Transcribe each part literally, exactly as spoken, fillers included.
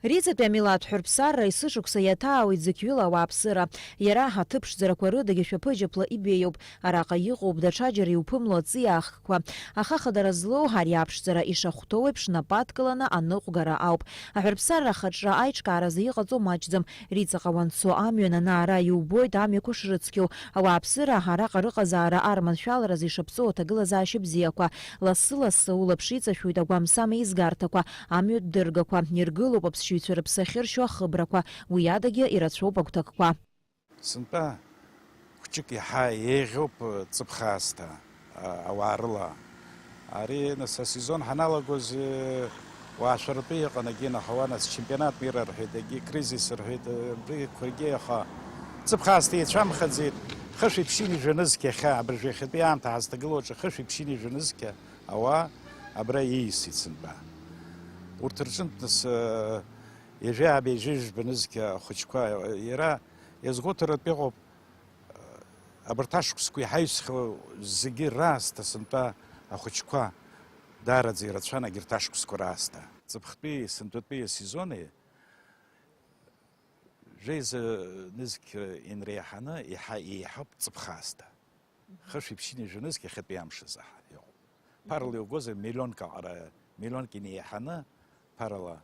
Риҵатәи амилаҭ ҳәырԥсарра есышықәса иаҭаауеит зықьҩыла ауааԥсыра. Иара аҭыԥ ԥшӡарақәа рыдагьы шәаԥыџьаԥла ибеиоуп. Араҟа иҟоуп даҽаџьара иуԥымло аҵиаа хкқәа. Аха хадара злоу ари аԥшӡара ишахәҭоу еиԥш напы адкыланы аныҟәгара ауп. Аҳәырԥсарра ахаҿра аиҿкааразы иҟаҵоу маҷӡам. Риҵаҟа уанцо амҩан ана-ара иубоит амҩақәа шрыцқьоу. Ауааԥсыра араҟа рыҟазаара арманшәаларазы ишаԥҵоу аҭагылазаашьа бзиақәа. Лассы-лассы улаԥш иҵашәоит агәамсам еизгарҭақәа, амҩатә дыргақәа. Иргылоуп аԥсшьаҩцәа рыԥсы ахьыршьо ахыбрақәа, уи адагьы ирацәоуп агәҭакқәа. Сынтәа хәҷык иаҳа еиӷьуп ҵыԥх аасҭа, а, ауаа рыла. Ари, нас, асезон ҳаналагоз, э, уаашәаратәы иҟан, егьи наҳауан, ас, чемпионат мира рҳәеит, егьи кризис рҳәеит, э, абриқәагьы, аха ҵыԥх аасҭа еицәамхаӡеит. Хышәи ԥшьыни жәанызқь иахьа, абыржәы иахьатәи аамҭа ҳазҭагылоу аҿы хышәи ԥшьыни жәанызқь ауаа абра ииасит сынтәа. Урҭ рҿынтә, нас, э, ҩажәи ааба, ҩажәи жәба нызқь ахәыҷқәа, иара иазгәоуҭартә иҟоуп. Абарҭ ашықәсқәа иҳаҩсхьоу зегьы раасҭа сынтәа ахәыҷқәа даараӡа ирацәан, егьырҭ ашықәсқәа раасҭа. Ҵыԥхтәи, сынтәатәи асезони жәеиза нызқь инреиҳаны иаҳа еиҳауп ҵыԥх аасҭа. Хышәи ԥшьыни жәанызқь иахьатәи амш азы ҳа иҟоуп. Ԥарала иугозар, миллионк аҟара, миллионк инеиҳаны ԥарала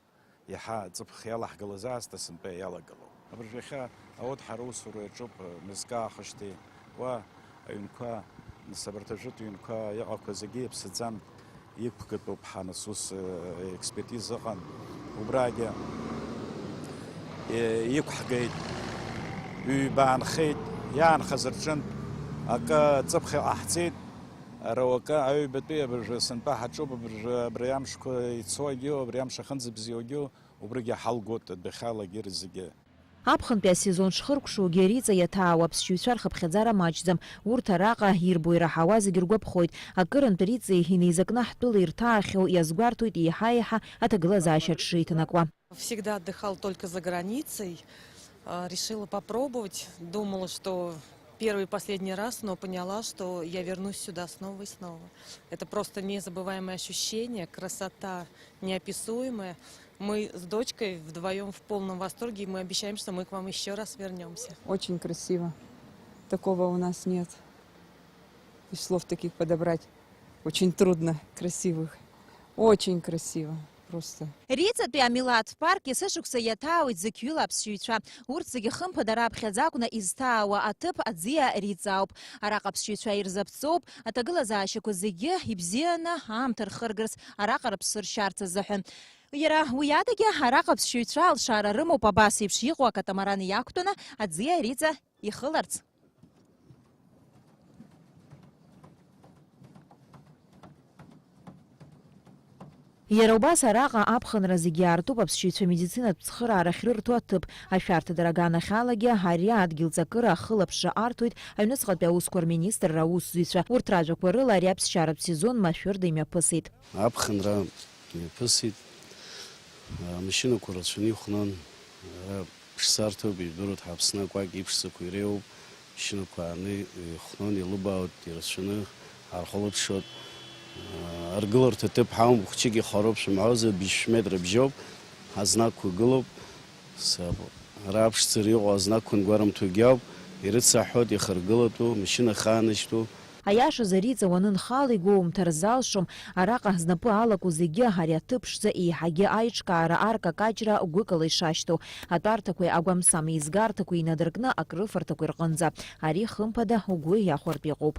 иаҳа ҵыԥх иалаҳгалаз аасҭа сынтәа иалагалоуп. Абыржәы иахьа ауҭҳара аусура иаҿуп, мызкы аахышьҭи, уа аҩнқәа, нас абарҭ ажәытә ҩнқәа иҟақәа зегьы иаԥсаӡам, иқәгатәуп ҳа, нас ус, э, експертиза ыҟан. Убрагьы, э, иқәҳгеит, ҩба аанхеит, иаанхаз рҿынтә акы ҵыԥх иҟаҳҵеит, ара уакы аҩбатәи абыржәы сынтәа ҳаҿуп, абыржәы абри амшқәа ицогьы, абри амш ахьынӡабзиоугьы, убригьы ҳалгоит адәахьала егьырҭ зегьы. Аԥхынтәи асезон шхыркәшоугьы Риҵа иаҭаауа аԥсшьаҩцәа рхыԥхьаӡара маҷӡам. Урҭ араҟа ирбо ираҳауа зегьы ргәаԥхоит. Акырынтә Риҵеи инеизакны ҳтәыла ирҭаахьоу иазгәарҭоит еиҳа-еиҳа аҭагылазаашьа дшеиҭанакуа. Всегда отдыхал только за границей. А, решила попробовать. Думала, что первый и последний раз, но поняла, что я вернусь сюда снова и снова. Это просто незабываемое ощущение, красота неописуемая. Мы с дочкой вдвоем в полном восторге, и мы обещаем, что мы к вам ещё раз вернёмся. Очень красиво. Такого у нас нет. И слов таких подобрать очень трудно, красивых. Очень красиво просто. Риҵатәи амилаҭ парк есышықәса иаҭаауеит зықьҩыла аԥсшьаҩцәа. Урҭ зегьы хымԥада раԥхьаӡа акәны изҭаауа аҭыԥ аӡиа Риҵа ауп. Араҟа аԥсшьаҩцәа ирзаԥҵоуп, аҭагылазаашьақәа зегьы ибзианы аамҭа рхыргарц араҟа рыԥсы ршьарц азыҳәан. Иара уи адагьы араҟа аԥсшьаҩцәа алшара рымоуп абас еиԥш иҟоу акатамаран иақәтәаны аӡиа Риҵа ихыларц. Иара убас араҟа аԥхынра зегьы аартуп аԥсшьаҩцәа медицинатә цхыраара ахьрырҭо аҭыԥ, ашәарҭадара аганахьалагьы ари адгьыл ҵакыра ахылаԥшра арҭоит аҩныҵҟатәи аусқәа рминистрра аусзуҩцәа. Урҭ ражәақәа рыла ари аԥсшьаратә сезон машәырда имҩаԥысит. Аԥхынра мҩаԥысит, амашьынақәа рацәаны ихәнан, ара Ԥшӡа арҭоуп, ижәдыруеит, ҳа Аԥсны акәакь иԥшӡақәа иреиуоуп, машьынақәа ааны ихәнон, илыбаауеит, ирацәаны ҳархылаԥшуеит. Аргыларҭа ҭыԥ ҳамоуп, хәҷык ихароуп шәымҳәозар, быжьшә метра бжьоуп, ҳазнакқәа гылоуп. Саб-, ара аԥшӡара иҟоу азнакқәа ангәарымҭогьы ауп, ирыцаҳҳәоит, ихаргылатәу, машьына ахаанашьҭу. Аиашазы, Риҵа уанынхала игәоумҭар залшом, араҟа знапы алаку зегьы ари аҭыԥ ԥшӡа еиҳагьы аиҿкаара, аркакаҷра гәыкала ишашьҭоу, атәарҭақәеи агәамсам еизгарҭақәеи инадыркны акрыфарҭақәеи рҟынӡа. Ари, хымԥада, угәы иахәартә иҟоуп.